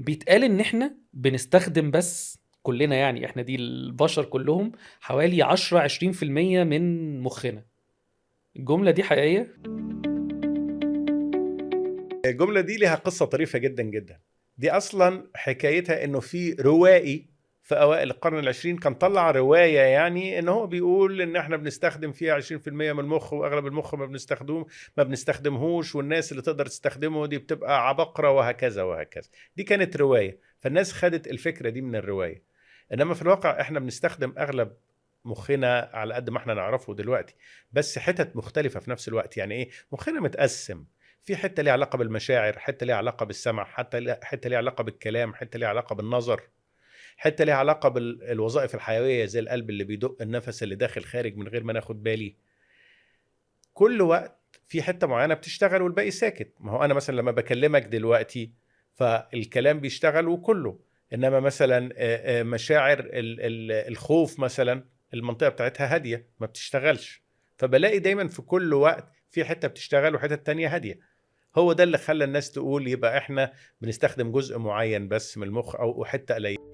بيتقال إن إحنا بنستخدم بس كلنا، يعني إحنا دي البشر كلهم، حوالي 10 20% من مخنا. الجملة دي حقيقية؟ الجملة دي لها قصة طريفة جدا جدا. دي أصلا حكايتها إنه في روائي في أوائل القرن العشرين كان طلع رواية، يعني إن هو بيقول إن إحنا بنستخدم فيها 20% من المخ، وأغلب المخ ما بنستخدمهوش، والناس اللي تقدر تستخدمه دي بتبقى عباقرة وهكذا وهكذا. دي كانت رواية، فالناس خدت الفكرة دي من الرواية. إنما في الواقع إحنا بنستخدم أغلب مخنا على قد ما إحنا نعرفه دلوقتي، بس حتت مختلفة في نفس الوقت. يعني إيه؟ مخنا متقسم، في حتة ليها علاقة بالمشاعر، حتة ليها علاقة بالسمع، حتة ليها علاقة بالكلام، حتة ليها علاقة بالنظر، حتة ليها علاقة بالوظائف الحيوية زي القلب اللي بيدق، النفس اللي داخل خارج من غير ما ناخد بالي. كل وقت في حتة معينة بتشتغل والباقي ساكت. ما هو انا مثلا لما بكلمك دلوقتي فالكلام بيشتغل وكله، انما مثلا مشاعر الخوف مثلا المنطقة بتاعتها هادية ما بتشتغلش. فبلاقي دايما في كل وقت في حتة بتشتغل وحتة تانية هادية. هو ده اللي خلى الناس تقول يبقى احنا بنستخدم جزء معين بس من المخ او حتة قليله.